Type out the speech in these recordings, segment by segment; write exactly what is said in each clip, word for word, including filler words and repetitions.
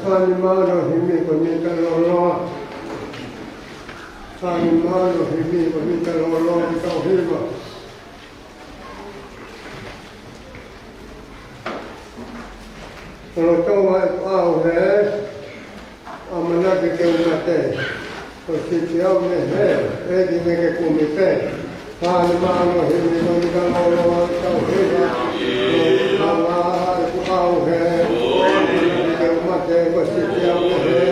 Fānima ʻo e himi ko e mita lōloa. Fānima ʻo e himi ko e mita lōloa, mita ʻo hiva. Lolotonga ʻeku ʻauhē, ʻamanaki ke u mate, ko e siʻi au nehe, ʻEiki naʻa ke kumi pē. Fānima ʻo e himi ko e mita lōloa, mita ʻo hiva. Lolotonga ʻeku ʻauhē, ʻamanaki ke u mate, ko e siʻi au nehe,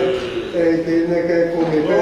ʻEiki naʻa ke kumi pē.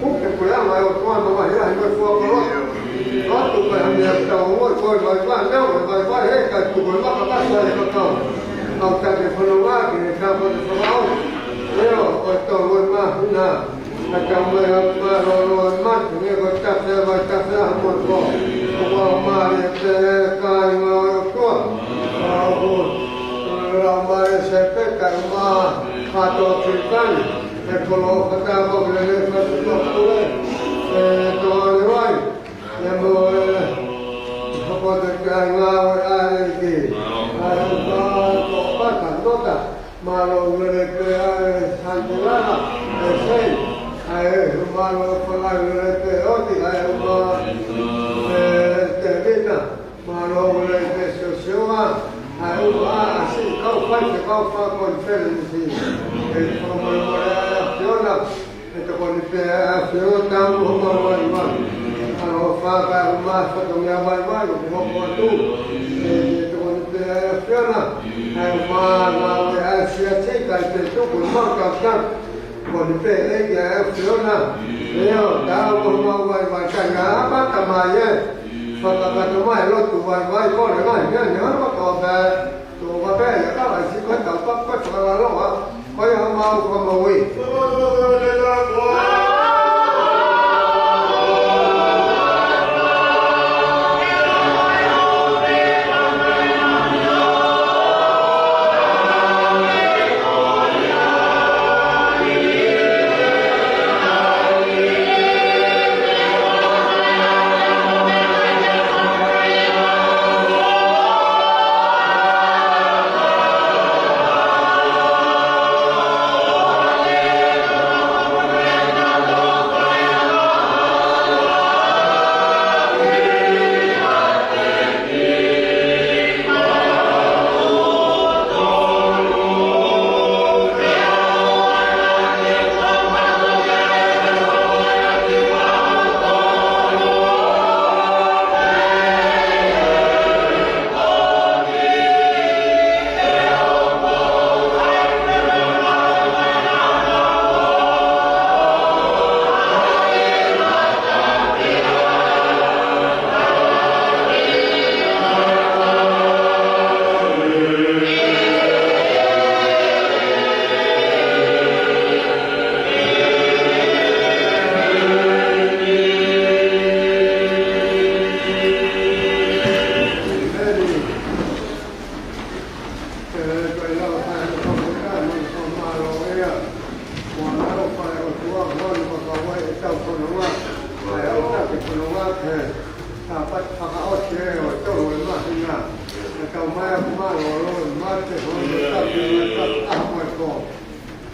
Kuke pule anga e ʻOtua mo e vahivahi mo e fuakava. Atu pē ha meʻa ʻoku tau ongoʻi ko e vaivai, meʻa ʻo e vaivai, he ʻikai tuku e maka kasa e kakau. Kau take fononga ki he kapa te fakau. ʻIo, ʻo e tau ngoi mahina. Ka tau mai ʻa mālōlō e mate, ne ko tafe vai tafe a mo ko. Ko wau mare te kāinga ʻo e ʻOtua. Ka ʻoku lau mai e sepeta uma. Ka tō ki kani, e kolo ʻo ka tau ko le le fa tō pule. E tō le vai. E mo e hoko te kāinga ʻo e ʻEiki. ʻA e ʻOtua ko pata nota. Mālō lelei pē ʻa e Santilana, e sei, ʻa e mālō fakalelei pē ʻo e ʻOtua, ʻa e uma, e Tevita, mālō lelei pē Siosiua, ʻa e uma ʻa si kau fai, se kau fai konifelenisi, e fakamolemole ʻa e ʻAfiona, e tokoni pē ʻa e ʻAfiona, tau mo homo mai mai. ʻAlofa ka uma fatongia mai mai, ʻo hoko atu. E tokoni pē ʻa e ʻAfiona, ʻa e uma ngāue ʻa e siasi, kai te tuku, mau tau tau. Tokoni pē ʻEiki ʻa e ʻAfiona. ʻIo, tau mo homo mai mai, kai ngā amata mai ē. Fakakakato mai, lotu mai mai, kole mai, nea, nea, nea, nea, nea, Tō ka pē, ka ai si ko e tau papa fakalaloa, ko ia homau fakamoʻui.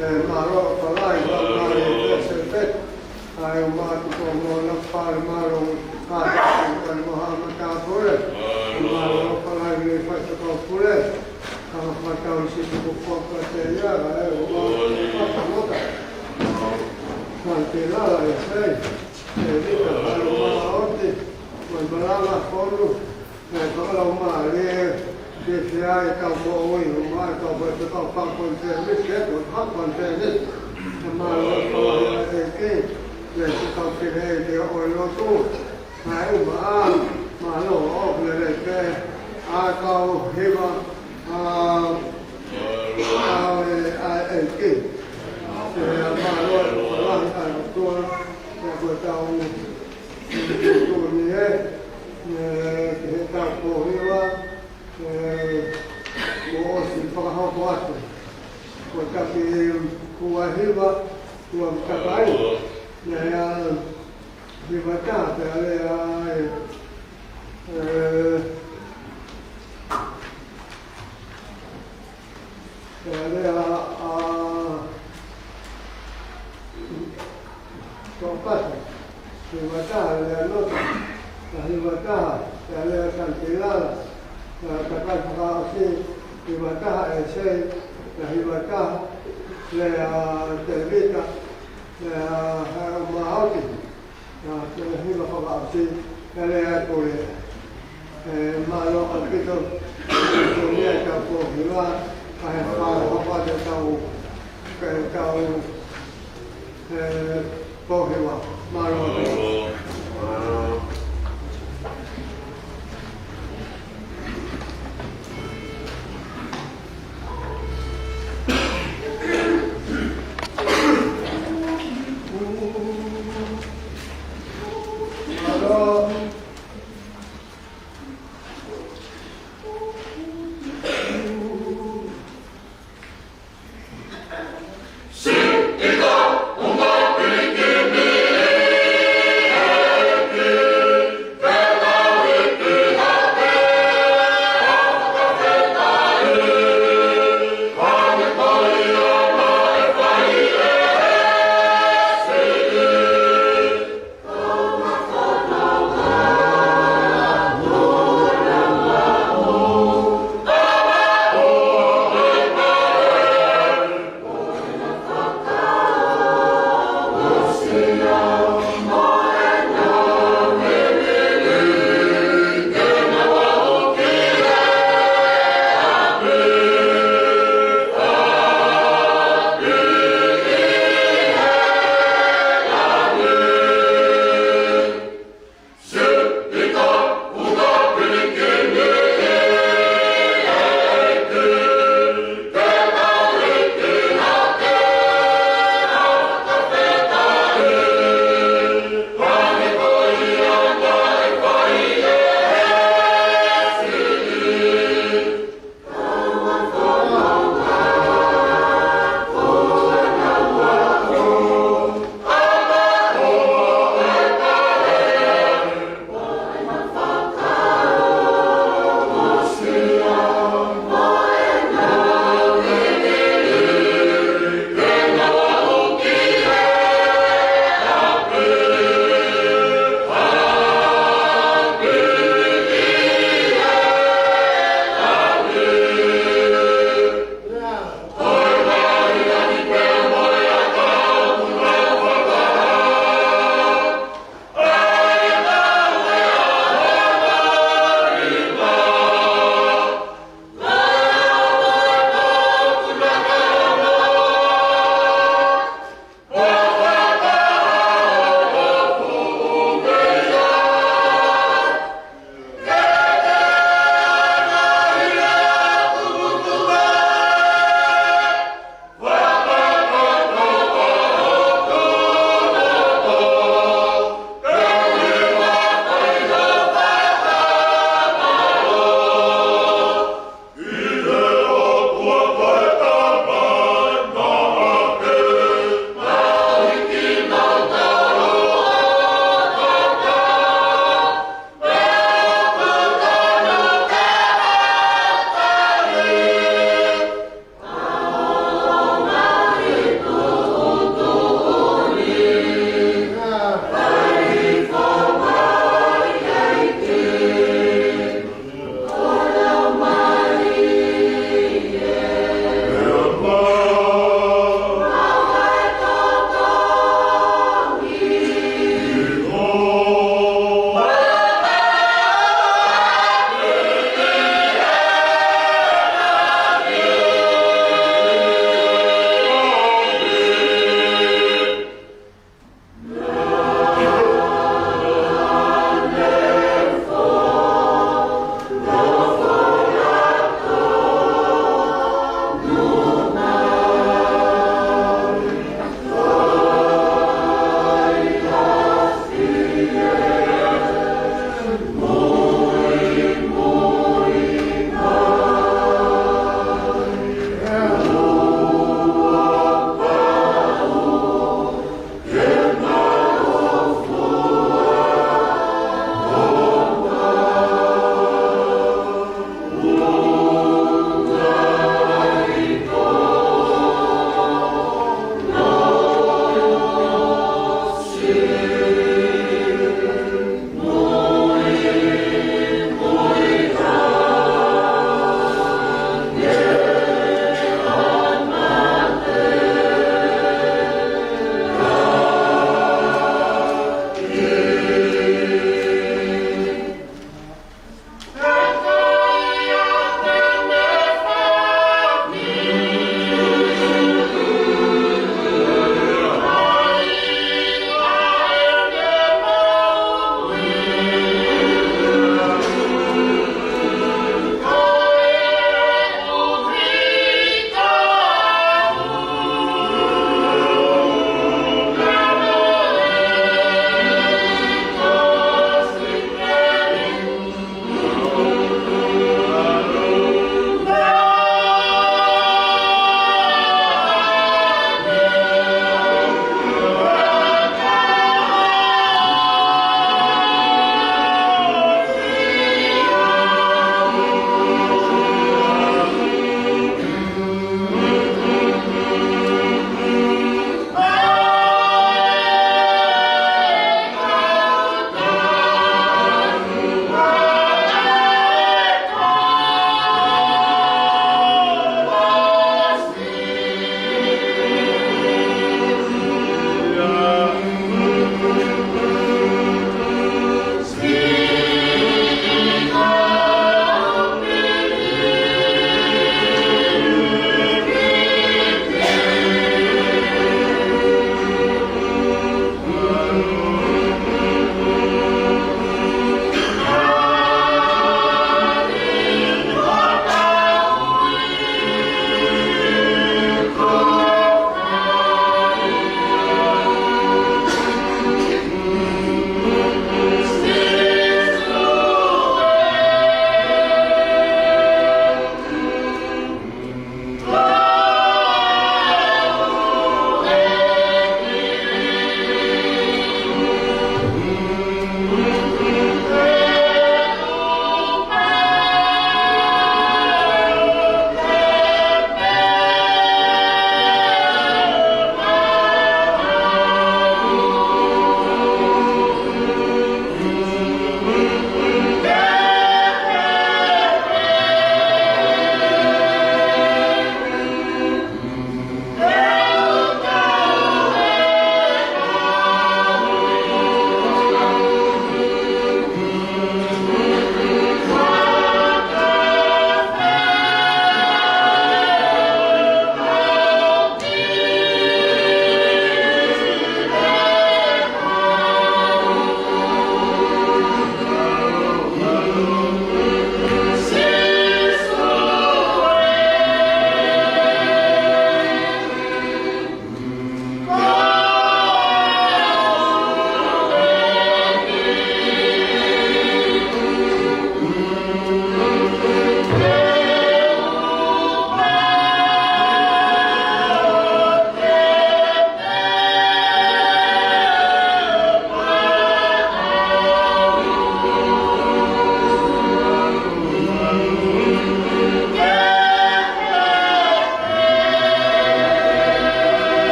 ʻE, mālō, palai, mālō, mālō, e, e, e, ʻa e, mālō, tuku, mālō, fale, mālō, kātaki, ʻa e, mālō, matāpule, mālō, palai, le, fai, tokau, pule, ka, ka, tau, si, tuku, faka, te, ia, ʻa e, mālō, faka, mota. Ka, te, la, la, e, sei, e, lika, mālō, mālō, oti, ʻo e, malanga, fonu, ʻE, fakalaumālie, ke fai ʻetau moʻui, ʻo mai ʻetau moʻui, ʻetau fakakonifelenisi, ke ʻetau fakakonifelenisi. ʻE mālō e koloa ʻa e ʻEiki, ʻe ʻetau kele ʻi he ʻofa lotu. Kae ʻumaʻā, mālō ʻoku lelei pē, ʻa e kau hiva, ʻa, ʻa e, ʻa e ʻEiki. ʻE, mālō e koloa ʻa e ʻOtua, ʻe ko ʻetau ʻi he tuʻu ni ē, ē, ki he taʻu kuo hiva, ē, kuo ʻosi fakahoko atu. Ko e taki kuo hiva, kuo takai. Naʻe ʻi ai e hiva taha, pea lea ai, ē, Pea lea ʻa, ʻa, Tōpata, hiva taha, lea Nota, ka hiva taha, pea lea Santilala, pea takai fakaʻosi, hiva taha, ʻEsei, Lea hiva taha, lea Tēvita, lea Haʻa Mahaoti, lea hiva fakaʻosi, lea Pule. ʻE, mālō ʻaupito, ko e meʻa ʻetau pō hiva, ka he fā, fā, fā, ʻetau, ʻetau, ʻe, pō hiva. Mālō ʻaupito.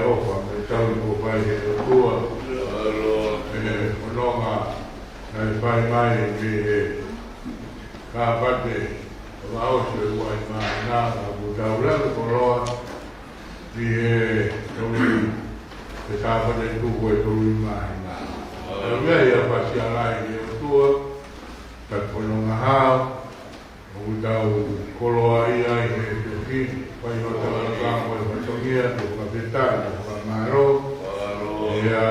ʻOfa mo e tauhi kuo fai ʻe he ʻOtua. ʻE, fononga naʻe fai mai mei he Kāpate Fakaʻosi ʻo e Uaimāhina, ʻoku tau lave koloa ʻi he tolu, he Kāpate tuku e tolu Uaimāhina. ʻOku ʻi ai ʻa e fasialaʻi ʻe he ʻOtua, ka fononga hao, ʻoku tau koloaʻia ai he toki, fai hotau laka mo e fatongia, ko fakafetaʻi, ko fakamālō. ʻIa,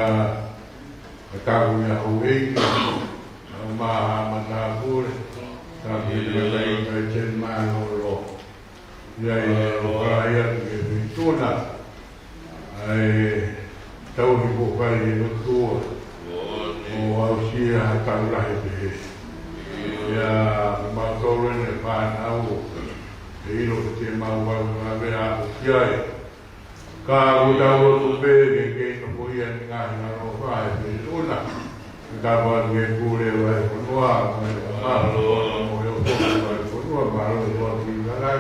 ka taku ia houʻeiki, ʻa Maha Matāpule, taku ia ka i kai ten mālōlō. ʻIa, ʻe, ʻo ka ia ki he feituʻu na, ʻa e tauhi kuo fai ʻe he ʻOtua, ʻo aʻusia ha taʻu lahi pehē. ʻIa, ko mautolu eni fānau, ʻe ʻilo ke mau vave vave ʻo aʻu ki ai. Ka ʻoku tau lotu pē ke kei nofo ia ʻi he ngaahi ʻaloʻofa ʻi he feituʻu na. Ka tau ʻoatu e pule ʻa e fonua, mo e ʻaloʻofa, mo e ʻofa ʻa e fonua, mālō e ʻOtua ki Lalai.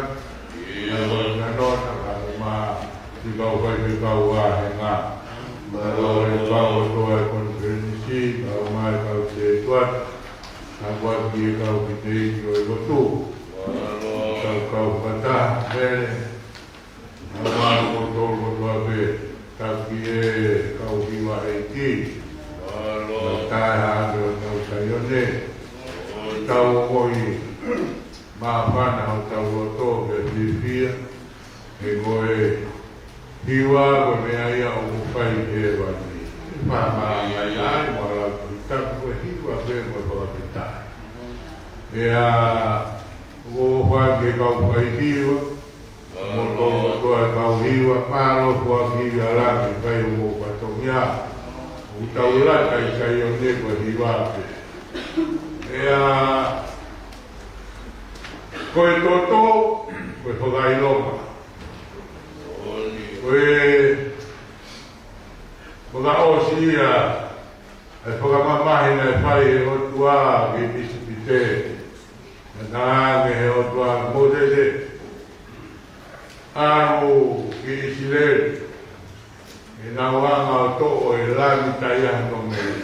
Mālō e nonga, ka ma, ki he kau faifekau vāhenga. Mālō e kau ʻOtua e konifelenisi, kau mai kau te tuat. Ka ʻoatu e kau ki te iki ʻo e lotu. Kau kau fakataha, mele. Mālō ʻa kimoutolu kotoa pē, taki e kau hiva ʻeiki. Mālō. Tae hake ʻo tau Saione. Tau ongoʻi māfana hotau loto ke fiefia. He ko e hiva ko e meʻa ia ʻoku fai ʻi hēvani. Fakamālō ai, mo lau ki taku ko e hiva pē mo e fakafetaʻi. ʻIa, ʻoku fai ke kau fai hiva. Mo tau kotoa e kau hiva, mālō foaki hiva lami, kai o mo fatongia. ʻOku tau lata ʻi Saione ko e hiva pē. ʻIa, ko e toto, ko e fakaʻilonga. Ko e fakaʻosi ia, ʻa e fakamamahi naʻe fai ʻe he ʻOtua ki ʻIsipite. Naʻe talaange ʻe he ʻOtua kia Mōsese, ʻalu ki ʻIsileli, ʻi heʻenau anga ʻo toʻo e lami taʻe ʻi ai hano mele.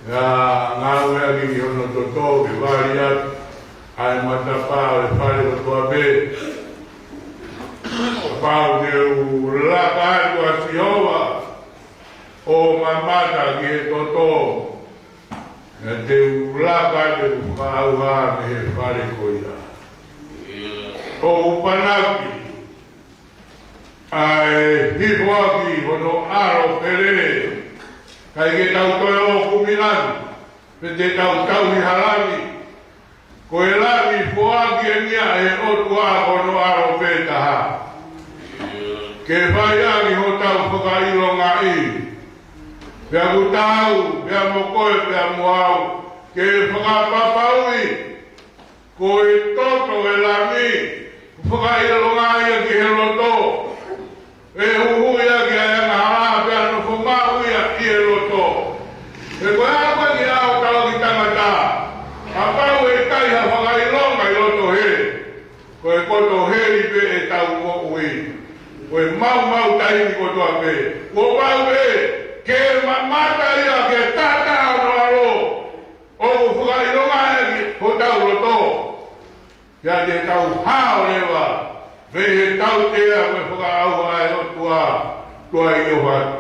ʻIa, ngāueʻaki ki hono toto ke vali atu ʻa e matapā ʻo e fale kotoa pē. Kapau te u laka atu ʻa Sihova ʻo mamata ki he toto, naʻa te u laka atu ʻeku fakaʻauha mei he fale ko ia. ʻOku panaki ʻa e hifo ʻaki hono ʻAlo pele, ʻikai ke tau toe ō kumi lami, pe te tau tauhi ha lami. Ko e lami foaki eni ia ʻe he ʻOtua ko hono ʻAlo pē taha. Ke fai ʻaki hotau fakaʻilongaʻi. Pea ʻoku tau, pea mo koe, pea mo au, ke fakapapauʻi ko e toto e lami, fakaʻilonga ia ki he loto. ʻE huhuʻi ʻaki ʻa e angahala pea nofo maʻu ia ʻi he loto. He ko e hā koā ʻe ʻai ʻe he tangata, kapau ʻe ʻikai ha fakaʻilonga ʻi loto hē, ko e koto heli pē ʻetau moʻui. Ko e maumau taimi kotoa pē. Kuo pau pē ke mamata ia ki he taʻataʻa ʻo hono ʻAlo, ʻoku fakaʻilonga ia ki hotau loto. Pea te tau hao leva mei he tautea mo e fakaʻauha ʻa e ʻOtua, tuai ʻo hatu.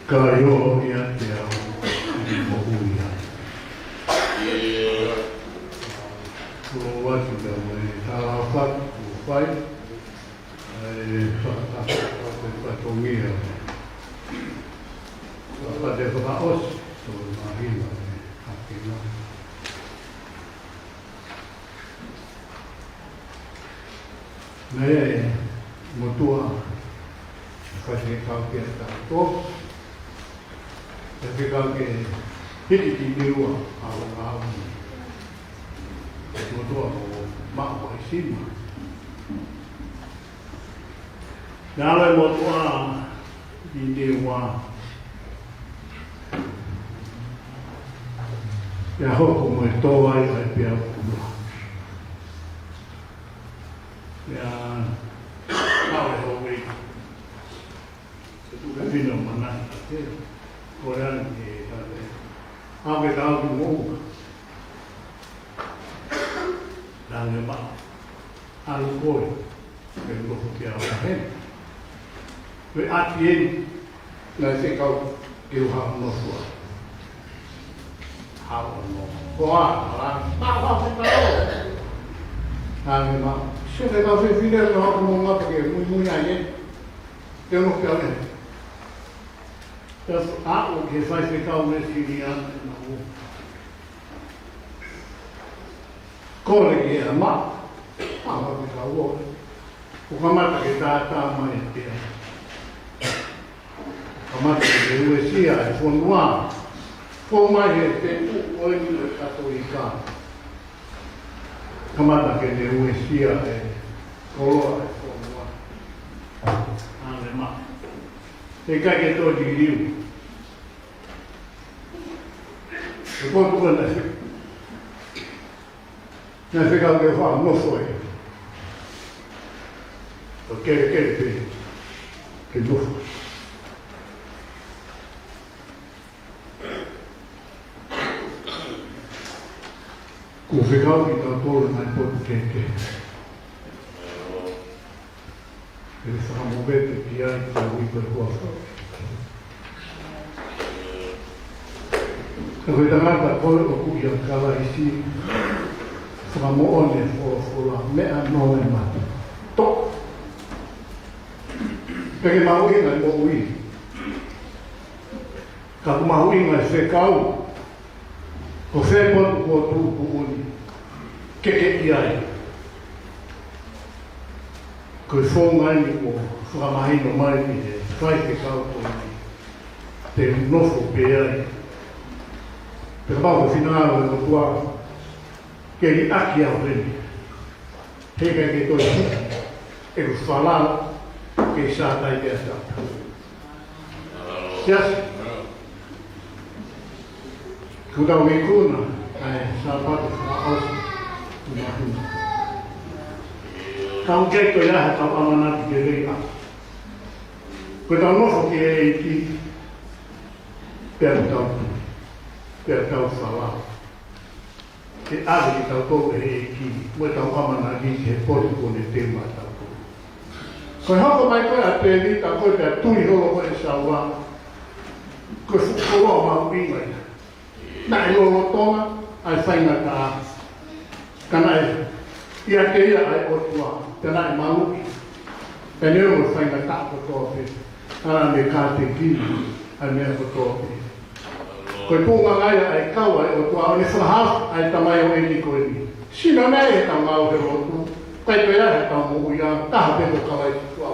Ka ʻi hoʻo ʻiate au, ʻoku ou ʻi ai. Ko atu ka mo e tala fatu, ʻoku fai, ʻa e fakataha, ʻa e fatongia. Fakataha fakaʻosi, ʻo mahino, ʻa e hake na. Naʻe ʻi ai e motuʻa, ʻa e faifekau kia tautolu, ʻa e faifekau ke hiki ki Niua, ʻa o ngāue. Motuʻa ko Maʻu Vaisima. Naʻe ʻalu e motuʻa ki Niua. Pea hoko mo e tō ai ʻa e peau kula. Pea, kau e houʻeiki. Ko e tuʻu pē fino manai, ʻa e, ko e ani e kate. ʻAu ke kau ki Moʻunga. Lange Maʻu. ʻAlu koe. Ke nofo ki au heni. Ko e ʻapi eni, naʻe fekau ke u haʻu ʻo nofo ai. Haʻu ʻo nofo. Ko a, ko a, ma, ma, fekau. Lange Maʻu. Sio ke kau fefine, no, mo ngata ke muimui ai ē. Ke u nofo ki au heni. Pea aʻu ki he faifekau Uēsiliana ʻi Maʻu. Kole ki he ama, ama ki ka uo. ʻO kamata ke tātā mai e pea. Kamata ke uesia e fonua. Fou mai he te u ʻo e ni ʻo e Katolika. Kamata ke ne uesia e koloa e fonua. Lange Maʻu. He ʻikai ke toe liliu. Ko e potu ko ē naʻe fekau ke u haʻu ʻo nofo ai. Ko e kelekele pē ke nofo. Kuo fekau kitautolu ʻe he ngaahi potu kehekehe ke fakamovetu ki ai, ka ui ko e huafa. Ka ko e tangata ko ē ʻoku ʻia Kalaisi, fakamoʻoni e folofola, meʻa noa e mata. Tō. Pea ke mahuʻinga e moʻui. Ka ʻoku mahuʻinga e fekau. Ko fē potu kuo tuʻutuʻuni ke ke ʻi ai. Ko e founga eni kuo fakamahino mai ʻe he faifekau ko eni. Te u nofo pē ai. Pea kapau ko e finangalo e ʻOtua ke liʻaki au heni. He ʻikai ke toe hiki ʻeku falala ki he Sātai Pea Tata. Siasi. Kuo tau ikuna ʻa e Sāpate fakaʻosi ʻi Maʻu. Ka ʻoku ʻikai ko ia haʻatau ʻamanaki ke lei ʻa. Ko ʻetau nofo ki he ʻEiki, pea tau, pea tau falala ke ʻave kitautolu ʻe he ʻEiki, mo ʻetau ʻamanaki ki he potu kuo ne teu maʻatautolu. Ko e hoko mai ko ē ʻa Tēvita ko ē pea tuli holo ko ē ʻe Saula, ko e fuʻu koloa mahuʻinga ia. Naʻe lolotonga ʻa e faingataʻa. Ka naʻe ʻiate ia ʻa e ʻOtua, pea naʻe maluʻi. Pea ne ʻilo e faingataʻa kotoa pē. Ka naʻa ne kātekina ʻa e meʻa kotoa pē. Ko e tuʻunga ia ʻa e kau ʻa e ʻOtua ʻo ne fakahā ʻa e tamaioʻeiki ko eni. Sino nei heʻetau ngāue he lotu, kae pehē heʻetau moʻui, taha pē ko Kalaisi Tuʻa.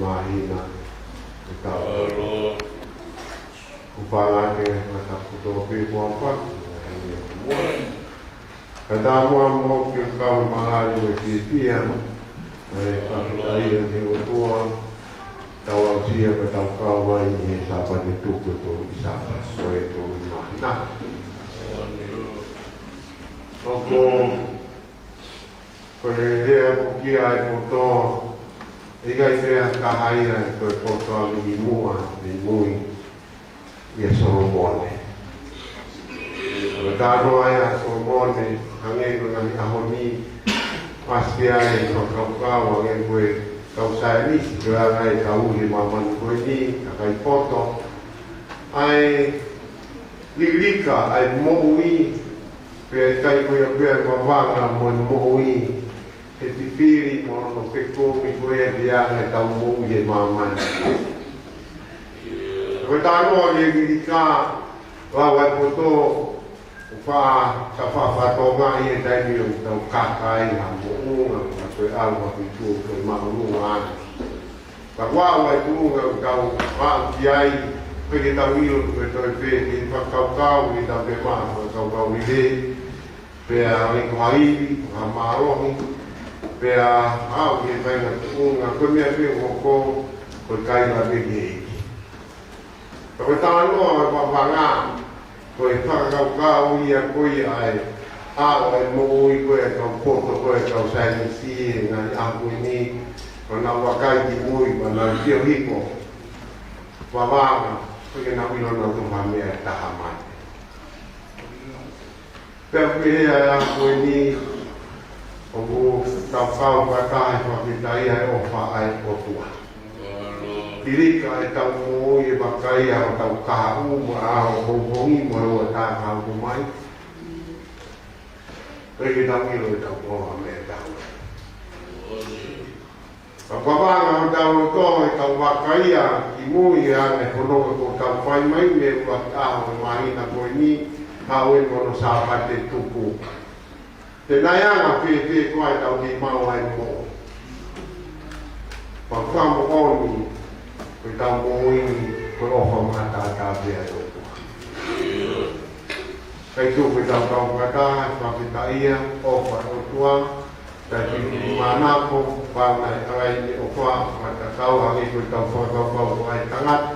Māhina, ʻetau ʻofa ʻa e ngaahi matakupu tō pē kuo pau, ngaahi meʻa kuo mua. Ka tā mua mo ke kau malali mo e fiefia, ʻa e fakafetaʻi ki he ʻOtua, tau aʻusia ka tau kau ai ʻi he Sāpate tuku ʻo e tolu ʻi Sāpate, ko e tolu ʻi māhina. ʻOku, ko e lea ko kia e poto, ʻe ʻikai pea kahaia ko e poto ʻa e muʻa, ʻi mui. ʻIa Solomone. Ko e talanoa ia ʻa Solomone, hangē ko e ngaahi ʻaho ni, ʻasi ai e fakakaukau, hangē ko e kau saienisi, ko e anga e kau ʻi māmani ko eni, kakai poto. ʻA e lilika, ʻa e moʻui, pea ʻikai ko ia pea e vavanga mo e moʻui, he fifili mo hono fekumi ko ia ki he anga ʻetau moʻui he māmani. Ko e talanoa ki he lilika, lau ʻa e poto, ʻoku fa-, ka fa-, fatongia ʻi he taimi ʻoku tau kaka ai ha moʻunga, ka ko e ʻalu ʻa e fitu ko e māʻolunga ʻana. Ka ʻoku ʻi ai e tuʻunga ʻoku tau aʻu ki ai, pea ke tau ʻilo ko e toe pē, ke fakakaukau, ke tau pē maʻu, fakakaukau lelei, pea ʻi ai ko ha ivi, ha mālohi, pea aʻu ki he faʻahinga tuʻunga, ko e meʻa pē ʻoku hoko, ko e kaila pē ki he ʻEiki. Ka ko e talanoa ʻo e vavanga, ko e fakakaukau ia ko ia ʻa e, ʻa e moʻui ko ia e kau poto ko ia e kau saienisi ʻi he ngaahi ʻaho ko eni, ko ʻenau vakai ki mui, ko ʻenau sio hifo. Vavanga, ko e ke nau ʻilo nautolu ha meʻa ʻe taha mai. Pea pehē ʻa e ʻaho ko eni, ʻoku tau kau fakataha he fakafetaʻi ʻa e ʻofa ʻa e ʻOtua. Lilika ʻetau moʻui, e vakaia ʻo tau kahaʻu mo e ʻaho hohongi mo e ua tā kahaʻu mai. Pea ke tau ʻilo ʻetau ʻofa meʻa ʻe taha mai. Ka vavanga hotau loto, ʻetau vakaia ki mui ʻa e fononga kuo tau fai mai mei he ua ʻaho he māhina ko eni, ʻa ē ko hono Sāpate tuku. Te nai anga fēfē koā ʻetau kei maʻu ai moʻui. Pea fakamoʻoni, ko ʻetau moʻui ni, ko e ʻofa maʻataʻatā pē ʻa e ʻOtua. Kae tuku ʻetau kau fakataha, fakafetaʻia, ʻofa ʻOtua, taʻe fili manako, pau nai ʻa e ʻofa, fakatatau hangē ko ʻetau fakakaukau ko e tangata,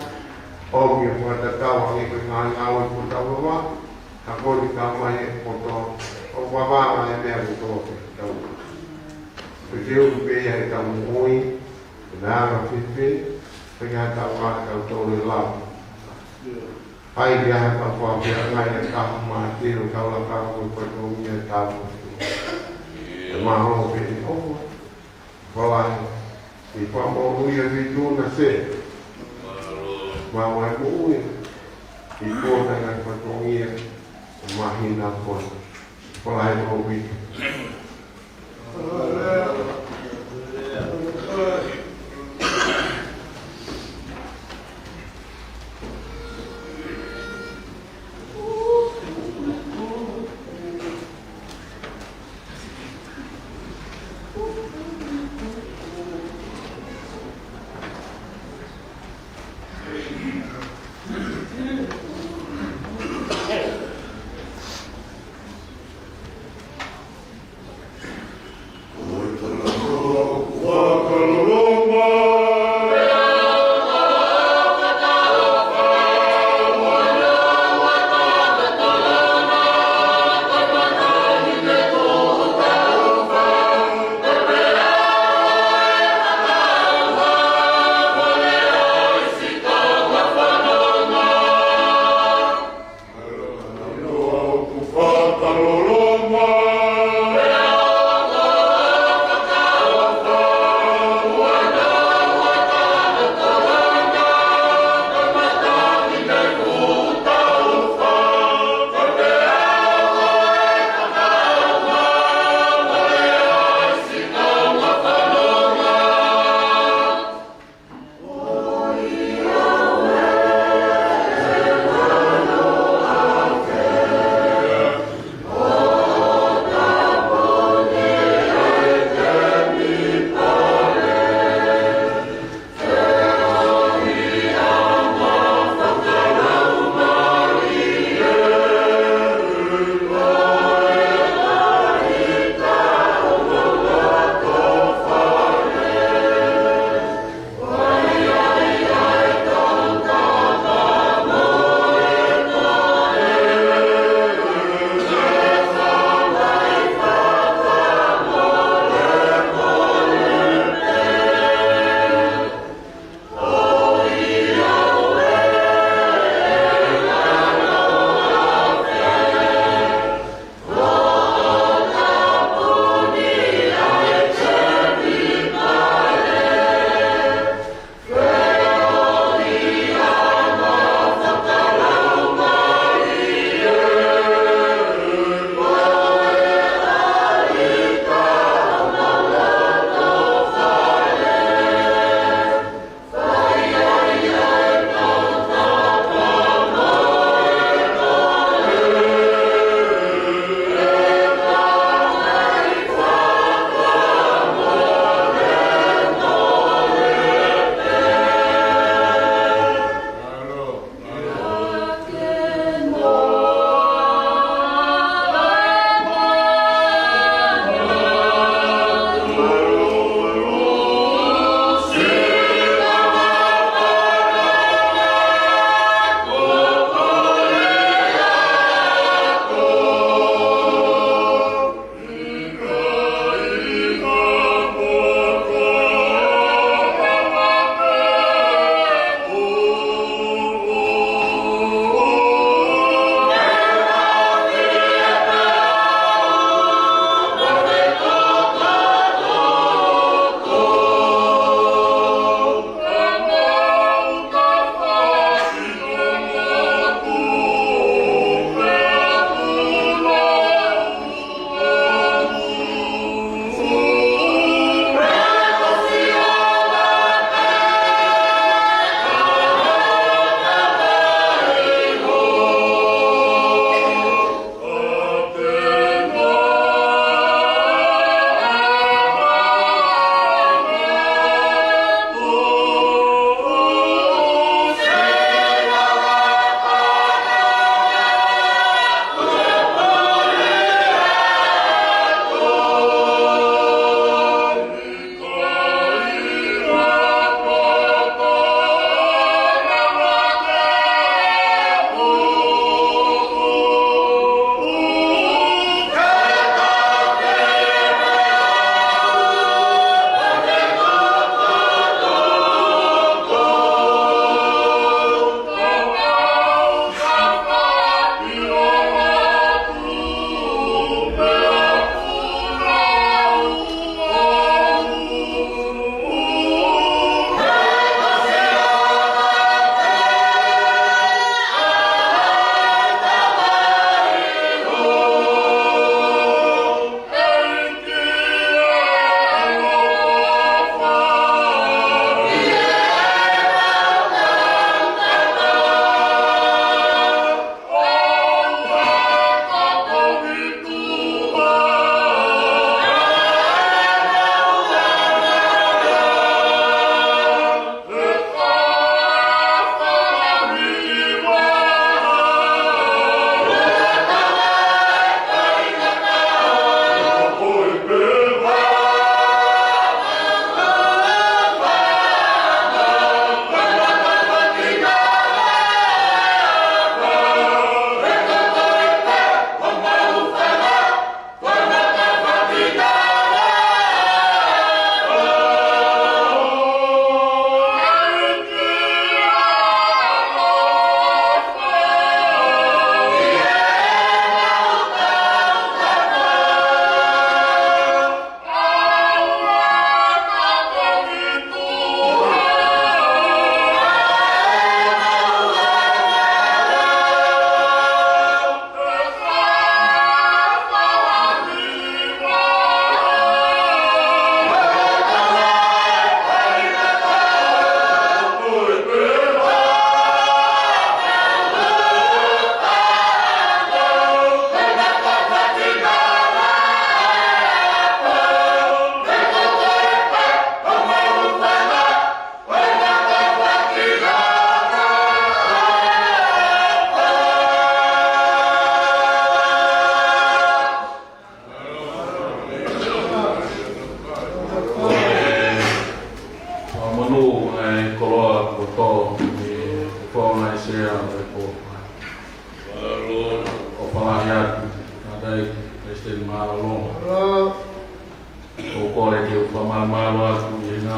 ʻomi ʻo fakatatau hangē ko e ngaahi ngāue kuo tau lava, ka ko e tau mai e poto, ʻo vavanga e meʻa kuo tau fai. Ko e te ulu pē ia ʻetau moʻui, ko e nai anga fēfē, pea ke tau ʻa tau tole lau. ʻAi ke ʻai ke tau fakaʻaongaʻi e kahu mā te o tau lakanga ko e fatongia ʻetau. E mahalo pē ʻe ʻofa. Falahi. ʻI fakamoʻoni ʻa e feituʻu na se. Maʻu ai moʻui. ʻI kona ngaahi fatongia. Māhina ko eni. Falahi ko ʻofa.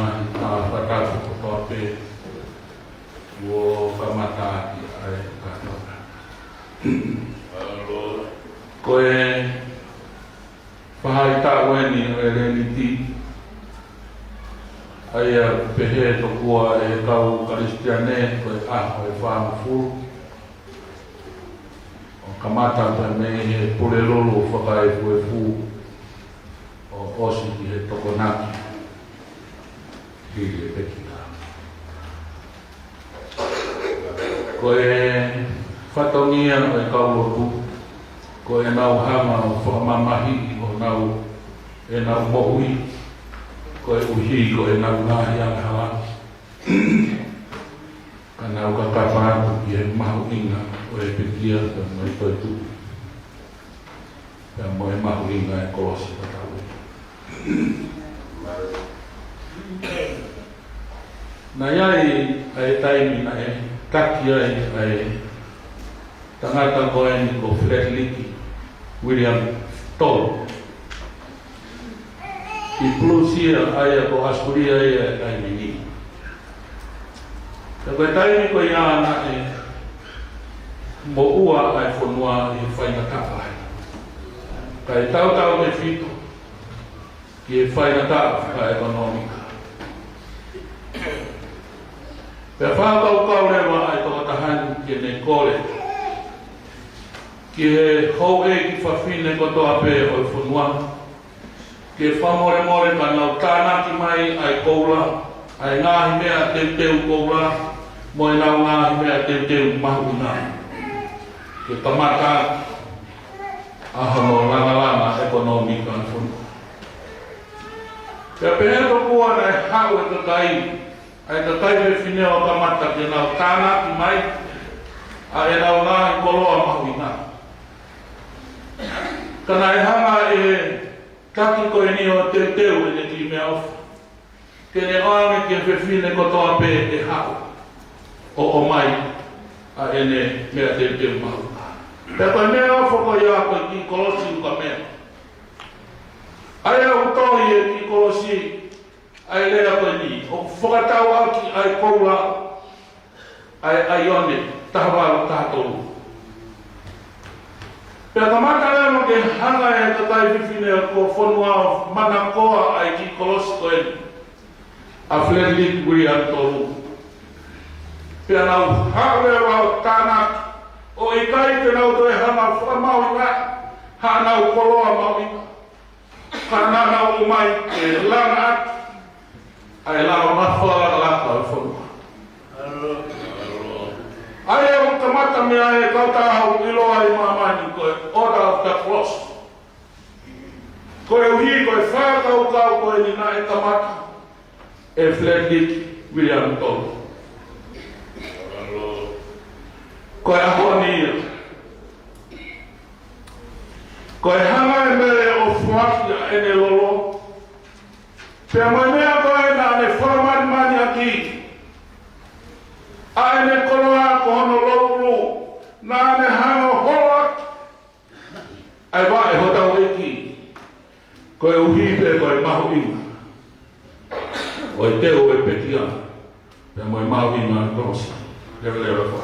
Ngaahi fakatapu kotoa pē kuo kamata ʻaki ʻa e kātoanga. Ko e faʻahitaʻu eni ʻo e Leniti, ʻa ia ʻoku pehē tokua ʻe he kau Kalisitiane ko e ʻaho ʻe fāngofulu. ʻO kamata pē mei he Pulelulu fakaefuefu ʻo ʻosi ki he Tokonaki hili e pekia. Ko e fatongia ʻo e kau lotu, ko ʻenau hanga ʻo fakamamahiʻi honau, ʻenau moʻui, koeʻuhi ko ʻenau ngaahi angahala. Ka nau kakapa atu ki he mahuʻinga ʻo e pekia pea mo e toetuʻu, pea mo e mahuʻinga e kolosi fakatapu. Naʻe ʻi ai ʻa e taimi naʻe taki ai ʻa e tangata ko eni ko Frederick William Tolu ʻi Pulusia, ʻa ia ko ʻAsulia ia he taimi ni. Ka ko e taimi ko ia naʻe moʻua ʻa e fonua ʻi he faingataʻa, kae tautautefito ki he faingataʻa fakaʻekonōmika. Pea fakakaukau leva ʻa e tokotaha ni ke ne kole ki he houʻeiki fafine kotoa pē ʻo e fonua, ke fakamolemole ka nau tānaki mai ʻa e koula, ʻa e ngaahi meʻa teuteu koula, mo ʻenau ngaahi meʻa teuteu mahuʻinga, ke kamata ʻa hono langalanga ʻekonōmika ʻa e fonua. Pea pehē tokua naʻe haʻu e kakai, ʻa e kakai fefine ʻo kamata ke nau tānaki mai ʻa ʻenau ngaahi koloa mahuʻinga. Ka naʻe hanga ʻe he taki ko eni ʻo teuteu ʻene kiʻi meʻaʻofa, ke ne ʻoange ki he fefine kotoa pē ʻe haʻu ʻo ʻomai ʻa ʻene meʻa teuteu mahuʻinga. Pea ko e meʻaʻofa ko ia ko e kiʻi kolosi ukamea. ʻA ia ʻoku tohi ʻe he kiʻi kolosi ʻa e lea ko eni, ʻoku fakatau ʻaki ʻa e koula ʻa e ʻaione taha valu taha tolu. Pea kamata leva ke hanga ʻe he kakai fefine ʻo e fonua ʻo manakoa ʻa e kiʻi kolosi ko eni ʻa Frederick William Tolu. Pea nau haʻu leva ʻo tānaki, ʻo ʻikai ke nau toe hanga ʻo fakamahuʻingaʻi haʻanau koloa mahuʻinga, ka naʻa nau ʻomai ke langa atu ʻa e lao ngafa lakalaka ʻo e fonua. ʻA ia ʻoku kamata mei ai e kautaha ʻoku ʻiloa ʻi māmani ko e Order of the Cross. Koeʻuhi ko e fakakaukau ko eni naʻe kamata ʻe Frederick William Tolu. Ko e ʻaho ni ia, ko e hanga ʻe Mele ʻo foaki ʻa ʻene lolo, pea mo e meʻa ko ē naʻa ne fakamalimali ʻaki, ʻa ʻene koloa ko hono loulu, naʻa ne hanga ʻo holo ʻaki ʻa e vaʻe hotau ʻEiki, koeʻuhi pē ko e mahuʻinga ʻo e teu ʻo e pekia, pea mo e mahuʻinga ʻo e kolosi. Leveleva fā.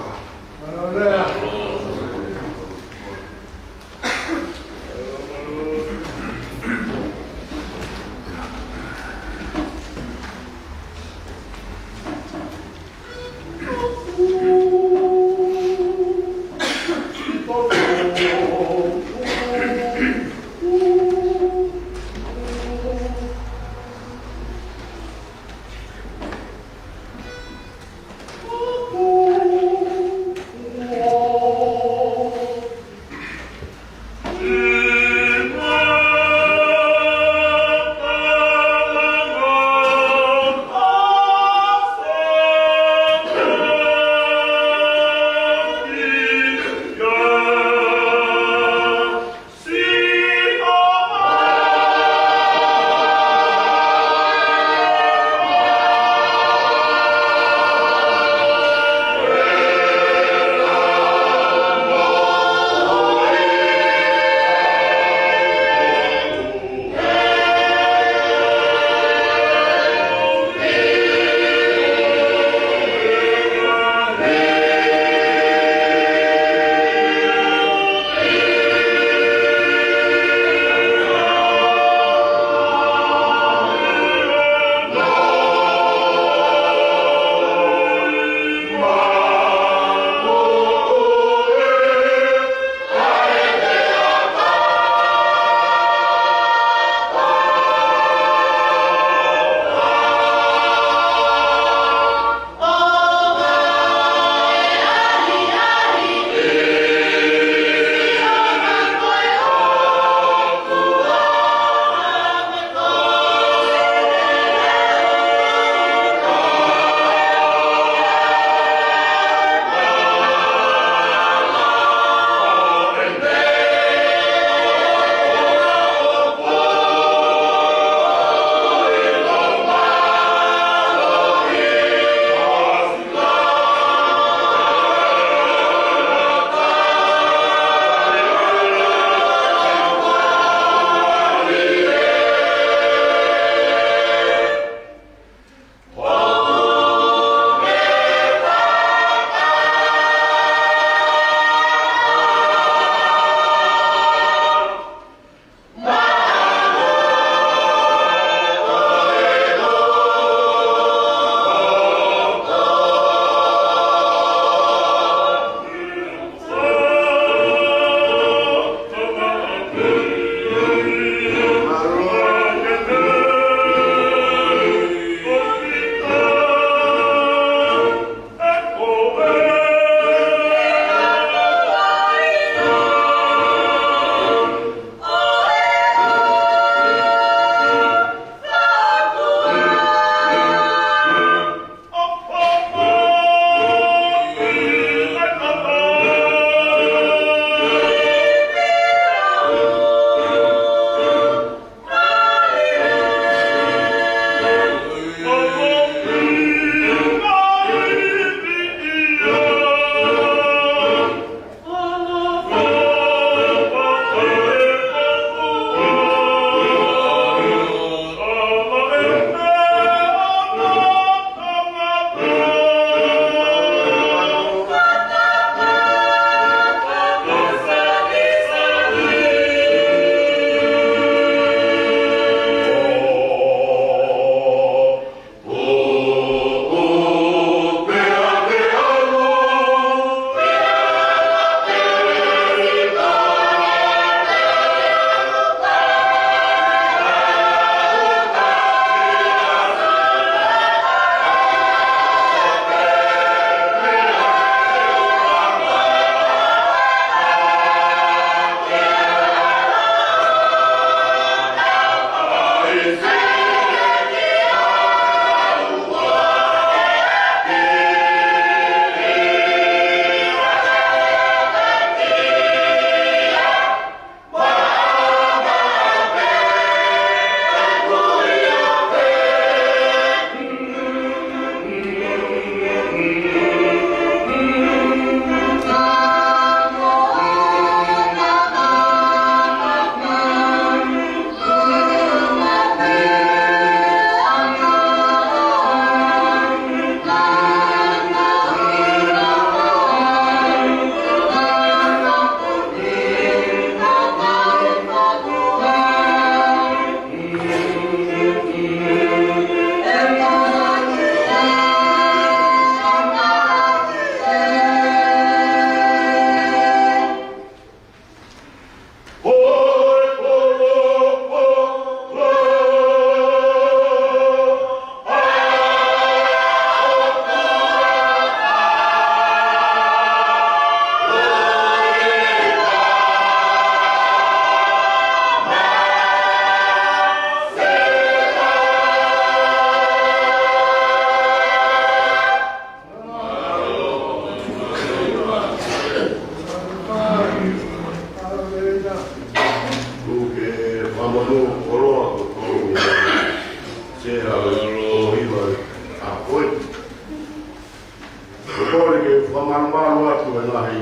Malumalu atu e ngaahi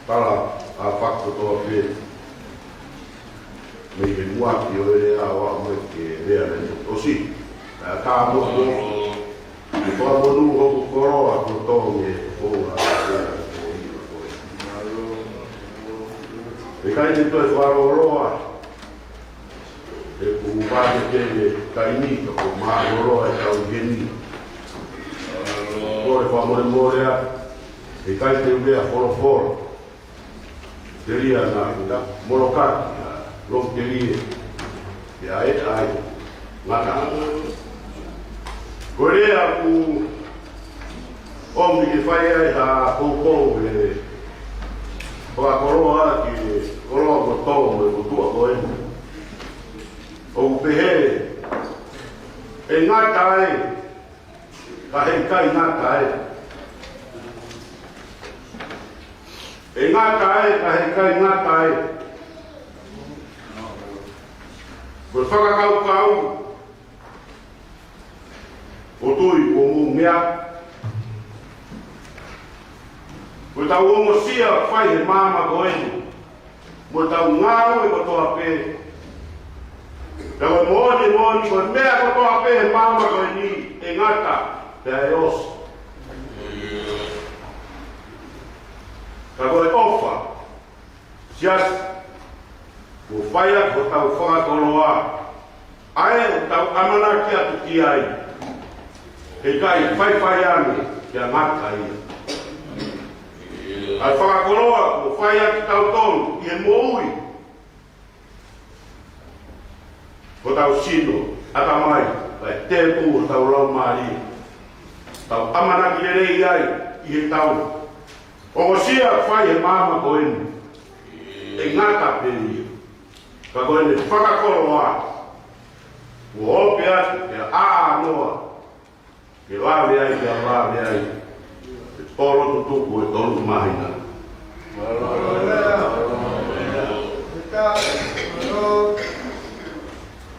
tala ʻa e fakakotoa pē. Mei he muʻaki ʻo e lea ʻo aʻu mai ki he lea naʻe ʻosi. Pea ka mo ko, ke fakamonū hoku koloa ko Tongi he koula ʻa e lea ko ia ko e. ʻE ʻikai te toe fakalōloa ʻeku vākekele taimi ka ko e mālōlō ʻetau heni. Ko e fakamolemole atu, ʻe ʻikai te u lea folofola. Telia naʻa ku molokaki, ʻa, loki telie. Pea ʻe ʻai, ngata. Ko e lea ʻoku ʻomi ke fai ai ha poupou he fakakoloa ki he koloa ko Tongi mo e motuʻa ko eni. ʻOku pehē, ʻe ngata ai, ka he ʻikai ngata ai. ʻE ngata ai, ka he ʻikai ngata ai. Ko e fakakaukau ʻoku ou tui ʻoku mou meʻa. Ko ʻetau ongosia fai he māmani ko eni. Mo ʻetau ngāue kotoa pē. Pea ko e moʻoni, moʻoni, ko e meʻa kotoa pē he māmani ko eni, ʻe ngata, pea ʻe ʻosi. Ka ko e ʻofa, siasi, kuo fai ʻaki hotau fakakoloa. ʻA ē ʻoku tau ʻamanaki atu ki ai. He ʻikai faifai ange, pea ngata ia. ʻA e fakakoloa, kuo fai ʻaki kitautolu, ʻi he moʻui. Ko hotau sino, ʻatamai, pea tēpū hotau laumālie. Tau ʻamanaki lelei ai, ʻi heʻetau ongosia fai he māmani ko eni. ʻE ngata pē ia. Ka ko ʻene fakakoloa, kuo ope atu, pea ʻā noa, ke lave ai, ke lave ai. ʻE tolo tutuku ʻe tolu māhina.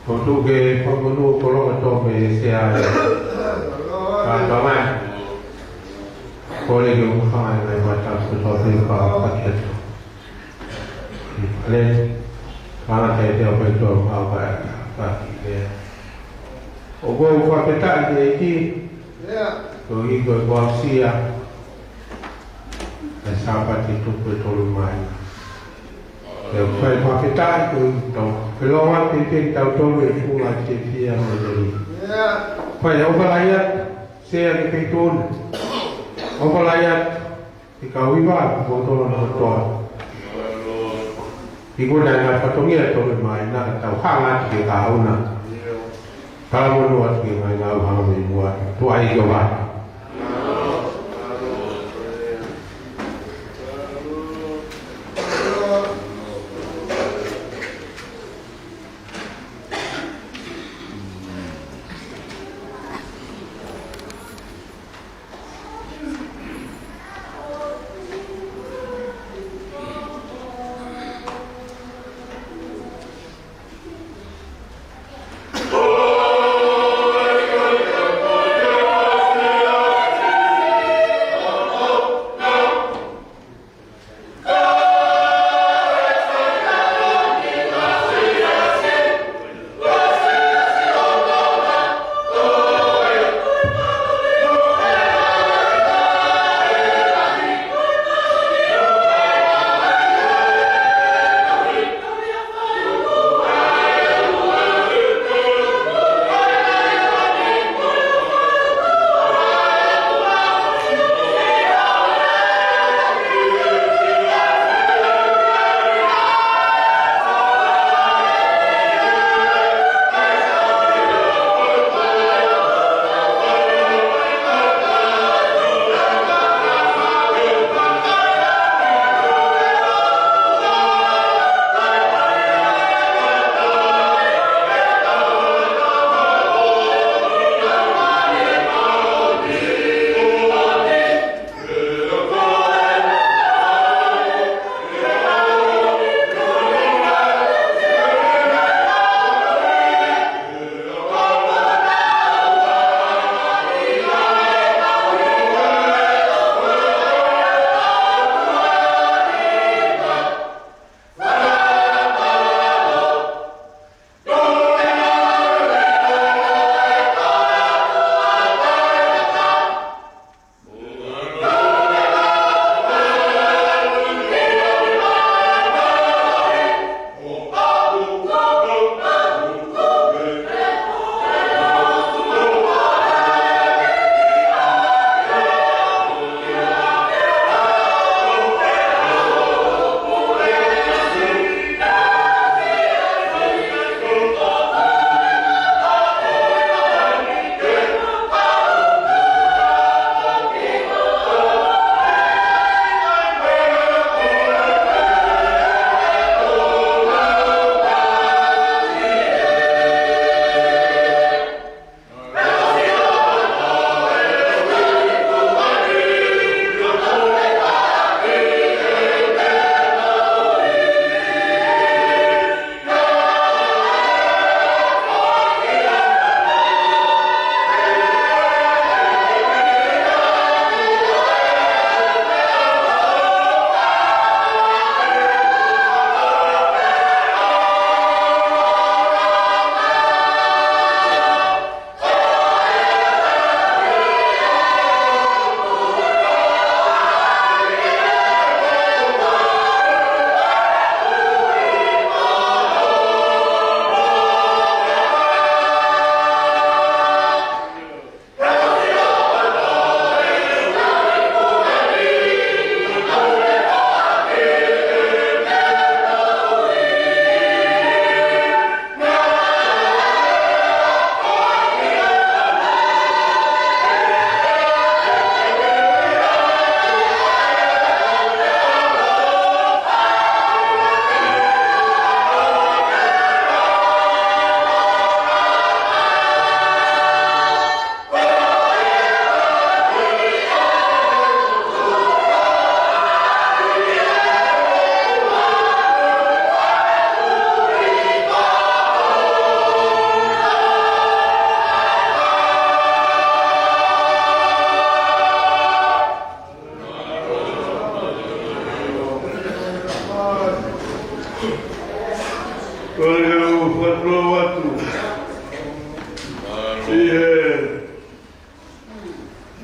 Ko tuke, ko konu, ko longa tō me se ai. Ka ka mai. Ko le ke u fai mai ma ta ko tō pe pa pa ke tō. Pale, fanga te te o pe tō ma pa pa ki le. ʻOku ou fakafetaʻi ki he ʻEiki, koeʻuhi ko e kuo aʻusia ʻa e Sāpate tupu ʻe tolu mai. Pea ʻoku ou fai fakafetaʻi koeʻuhi ko ʻetau feʻiloaki pē kitautolu ʻi he funga fiefia mo e lelei. Fai ʻofa lahi atu, sea ke pei tonu. ʻOfa lahi atu, ʻi he kau hiva, ko tō na kotoa. ʻI he ngaahi fatongia ʻoku tō mai, naʻa tau hanga atu ki he kahaʻu na. Talamonū atu ki he ngaahi ngāue hanga mei muʻa. Tuʻa ʻEiki ʻofa.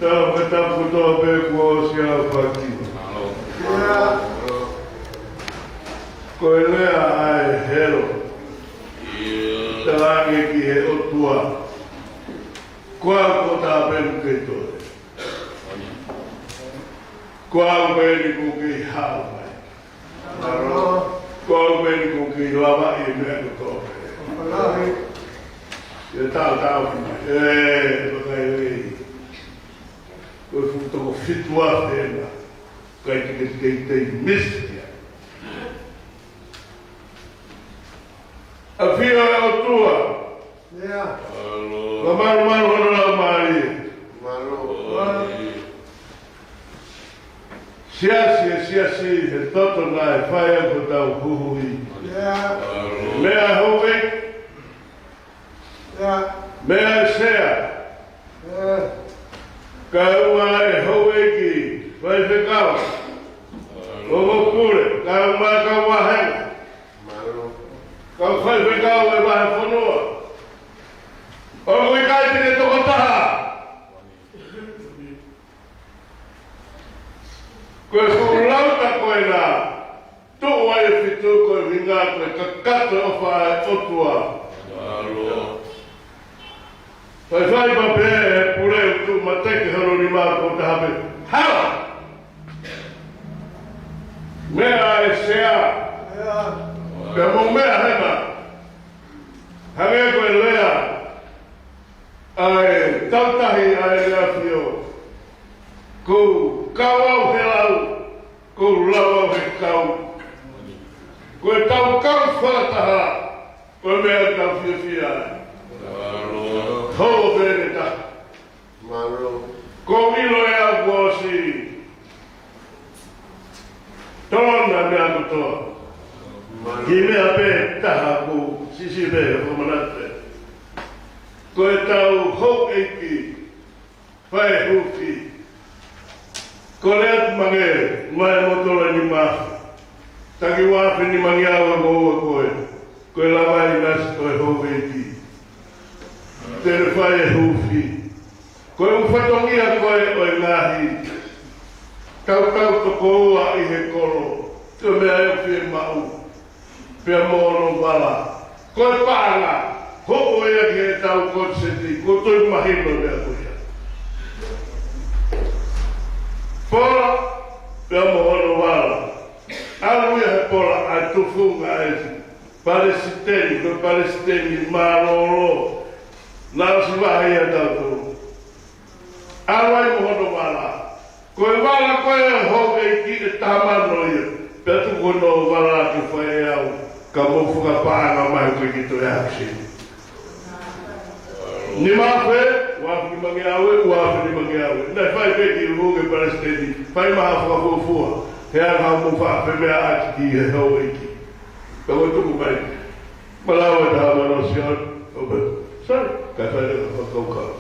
Tau ke tapu kotoa pē kuo ʻosi ʻa e faki. Ko e lea ʻa e helo. Talaange ki he ʻOtua. Ko au ko Tāpenu kei toe. Ko au pē eni kuo kei haʻu mai. Ko au pē eni kuo kei lavaʻi e meʻa kotoa pē. Ia tautau mai. Ē, vakai lei. Ko e fuʻu toko fitu afe ena. Kai te ke tei tei misi ia. ʻAfio ʻa e ʻOtua. Ia. Ka malumalu hono laumālie. Mālō. Siasi, e siasi, he toto naʻe fai ʻaki hotau huhuʻi. Ia. Meʻa houʻeiki. Ia. Meʻa e sea. Ia. Kae ʻumaʻā e houʻeiki, faifekau. Ongo pule, kae ʻumaʻā e kau vāhenga. Mālō. Kau faifekau e vahefonua. ʻOku ʻikai te ke tokotaha. Ko e fuʻu lauta ko ena. Tuʻu ai e fitu ko e ʻuhinga ko e kakato ʻofa ʻa e ʻOtua. Mālō. Faifai pē ʻe he pule ʻoku tuʻu mateke hono nima ko taha pē. Hala! Meʻa e sea. Pea mou meʻa hena. Hangē ko e lea ʻa e tautahi ʻa e ʻAfio. Ko e kau au he lau. Ko e lau au he kau. Ko e tau kau fakataha. Ko e meʻa ʻoku tau fiefia ai. Mālō. Holo pē ne ta. Mālō. Ko e ʻilo ʻe au kuo ʻosi. Tolona meʻa kotoa. Mālō. Ki he meʻa pē taha ʻoku siʻisiʻi pē ʻoku manatu pē. Ko e tau houʻeiki. Fai hufi. Ko e lea atu mange, mai mo tola ni mafa. Taki ua afe ni mangi au mo ua koe. Ko e lava i nasi ko e houʻeiki. Te ne fai e hufi. Ko e ʻū fatongia ko e ʻo e ngaahi. Tautau toko ua ʻi he kolo. Ko e meʻa ʻe fiemaʻu. Pea mo hono vala. Ko e paʻanga, hoko ia ki he tau kotiseti, ko e toe mahino meʻa ko ia. Pola, pea mo hono vala. ʻAlu ia he pola, ʻa e tufunga ʻa e palesiteni, ko e palesiteni mālōlō. Naʻe ʻosi vahe ia tautolu. ʻAlu ai mo hono vala. Ko e vala ko e houʻeiki ʻe taha mano ia. Pea tuku hono vala ke fai ʻe au. Ka mou fakapaʻanga mai ko e ki toe aksi. Nima afe, ua afe ni mangi au ē, ua afe ni mangi au ē. Naʻe fai pē ki he palesiteni, fai mai ha fakafuofua. He anga mou faʻa meʻa ʻaki ki he houʻeiki. Ka mou tuku mai. Malava taha mano sia, ʻo pē. Sai, ka fai le ka fakakaukau.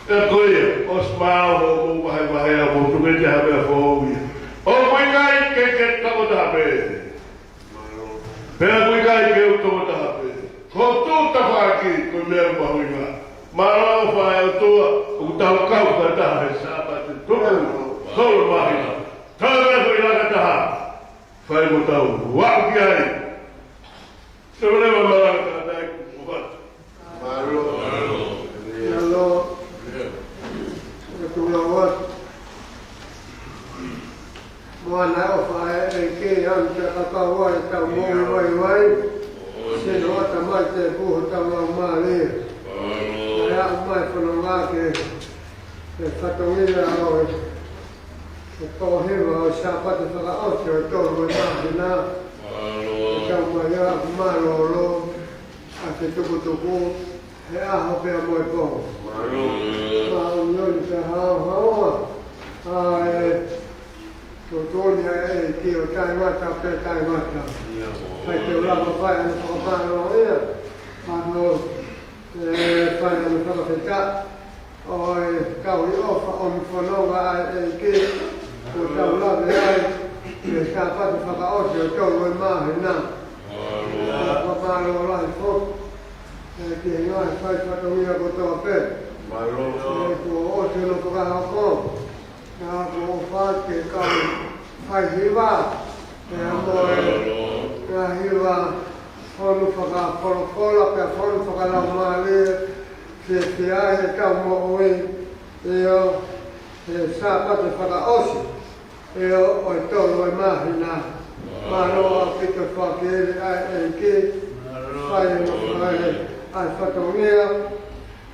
ʻE ko ia, ʻosi māua hoʻomou vahevahe ʻa mou tuku ʻi ha meʻa foʻou ia. ʻOku ʻikai ke ke tokotaha pē. Pea ʻoku ʻikai ke u tokotaha pē. Ko e tuʻu tafaʻaki, ko e meʻa mahuʻinga. Mālō ʻofa ʻa e ʻOtua, ʻoku tau kau fakataha he Sāpate. Tuku, holo māhina. Tau meʻa ko e laka taha. Fai mo tau, ua ki ai. Sio leva malanga tātai kuo fatu. Mālō. Mālō. Mālō. Moana ʻofa ʻa e ʻEiki ʻa e ʻEiki ʻa e kakau ʻa e tau moʻui vaivai. Sino ʻata mai te puho tau lau mālie. ʻA e aʻu mai fononga ke, ke fatongia ʻo e, ke pōhiva ʻo e Sāpate fakaʻosi ʻo e tolu ʻo e māhina. Tau mai ʻa mālōlō, ʻa e tukutuku, he ʻaho pea mo e pō. Mālō. Māʻoniʻoni pea haohaoa. ʻA e tuʻutuʻuni ʻa e ʻEiki ʻo taʻengata pea taʻengata. Kai te u lava fai ʻa e fakamālō ia. Mālō. ʻE fai ʻa e fakafetaʻi. ʻO e kau ʻi ʻofa ʻo e fononga ʻa e ʻEiki. Kuo tau lave ai. ʻI he Sāpate fakaʻosi ʻo e tolu ʻo e māhina. Mālō. Fakamālō lahi foki. ʻE ki he ngaahi fai fatongia kotoa pē. Mālō. ʻE kuo ʻosi Hoko, naʻa ku ʻofa ke kau fai hiva, pea mo e ngaahi hiva fonu fakafolofola, pea fonu fakalaumālie, fiefia ai ʻetau moʻui, ʻio, he Sāpate fakaʻosi, ʻio, ʻo e tolu ʻo e māhina. Mālō ʻaupito fakele ʻa e ʻEiki, fai hono fai ʻa e fatongia,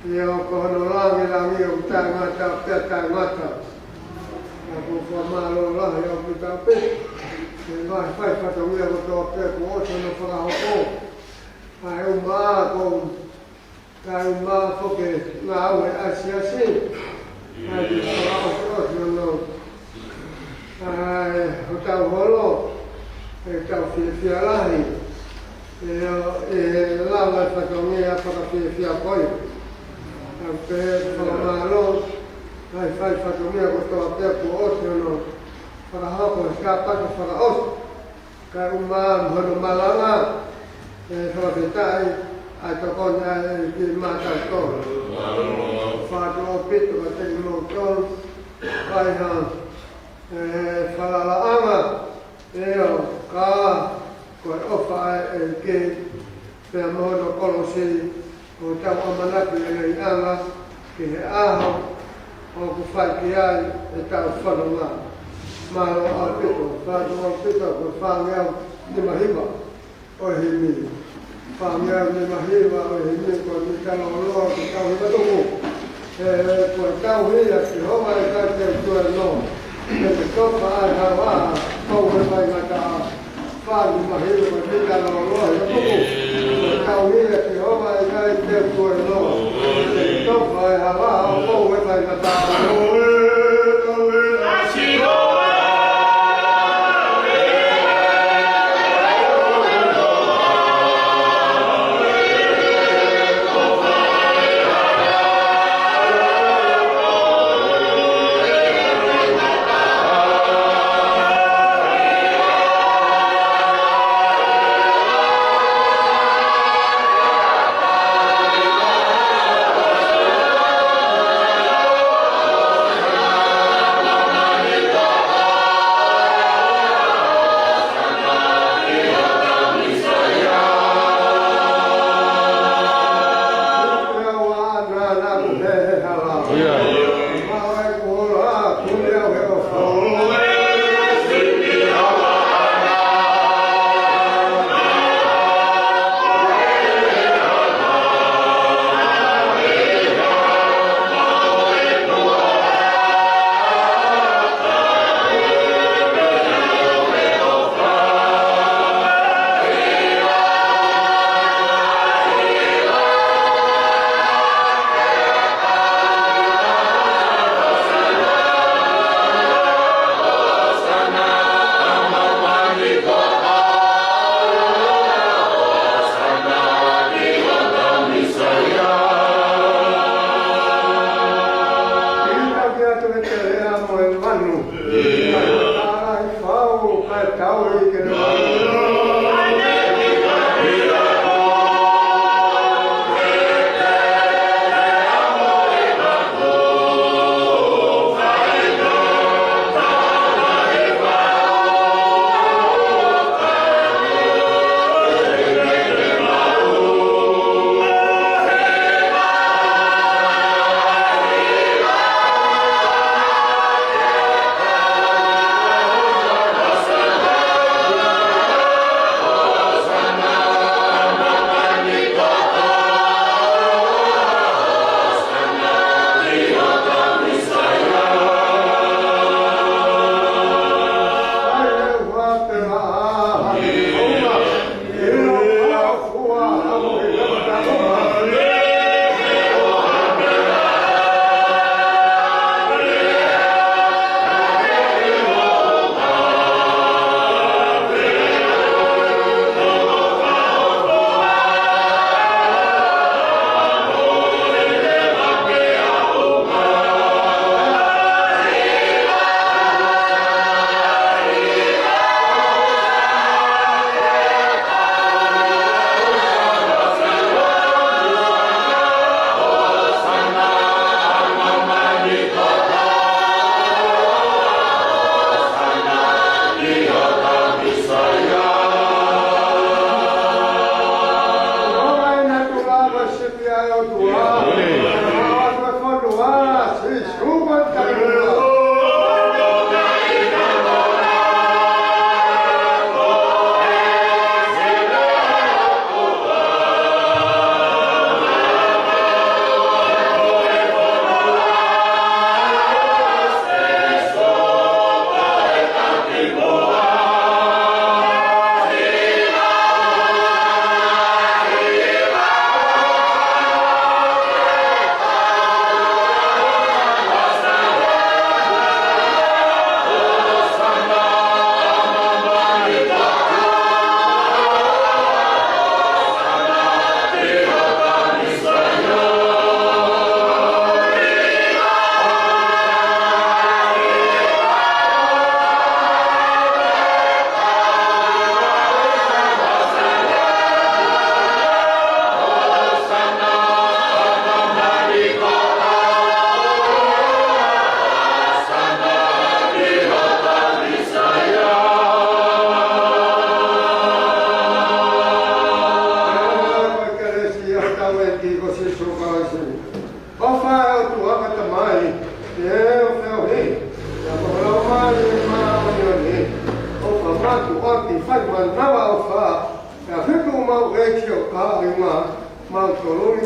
ʻio, ko hono langilangi ʻoku taʻengata pea taʻengata. Naʻa ku fakamālō lahi ʻaupito ʻaupito, he ngaahi fai fatongia kotoa pē kuo ʻosi hono fakahoko. ʻA e uma ko e taimi foki ngāue ʻa e siasi. ʻA e fakaʻosiʻosi hono ʻa e hotau holo, ʻetau fiefia lahi. ʻIo, ʻe lava e fatongia fakafiefia ko ia. Tau pehē fakamālō, ʻa e fai fatongia kotoa pē kuo ʻosi hono fakahoko he Sāpate fakaʻosi. Kae ʻumaʻā mo hono malanga, ʻe fakafetaʻi ʻa e tokoni ʻa e ʻEiki maʻatautolu. Fakafetaʻi ʻaupito kiate kimoutolu, fai ha ʻe, falalaʻanga, ʻio, ka ko e ʻofa ʻa e ʻEiki, pea mo hono kolosi, ʻoku tau ʻamanaki lelei ange ki he ʻaho ʻoku fai ki ai ʻetau fononga. Mālō ʻaupito, fakafetaʻi ʻaupito, ko e fāngeau nima hiva ʻo e himi. Fāngeau nima hiva ʻo e himi, ko e mita lōloa ke tauhi matuku. ʻE, ko e tauhi ʻa Sihova ʻe ʻikai te u tuēnoa. Te u tofa ʻa e haohaoa, ʻoku ou faingataʻa. Fā nima hiva, ko e mita lōloa ʻi matuku. Ko e tauhi ʻa Sihova ʻe ʻikai te u tuēnoa. Te u tofa ʻa e haohaoa, ʻoku ou faingataʻa.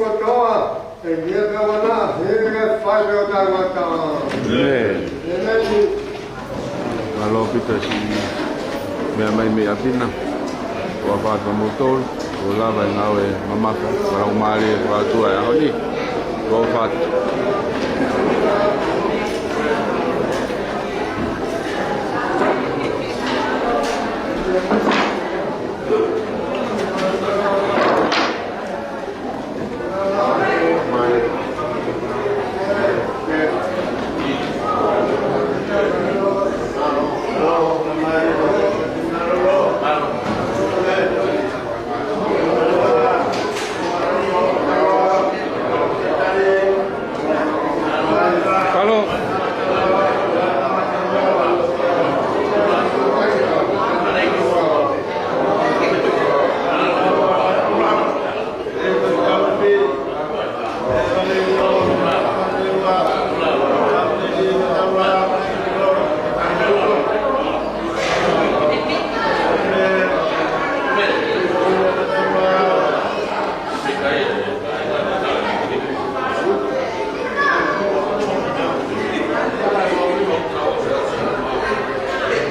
Kotoa, ʻe ʻikai ke ʻaonga, ʻe ʻikai ke fai pē ʻo taʻengata. ʻĒmeni. ʻĒmeni. Mālō ʻaupito siʻi meʻa mai mei ʻapi na. ʻOfa atu kiate kimoutolu, ʻoku lava e ngāue mamafa fakalaumālie ʻa e ʻOtua he ʻaho ni. ʻOfa atu.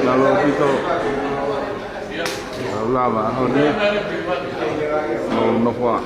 Mālō ʻaupito. Tau lava ʻaho ni. Mau nofoa.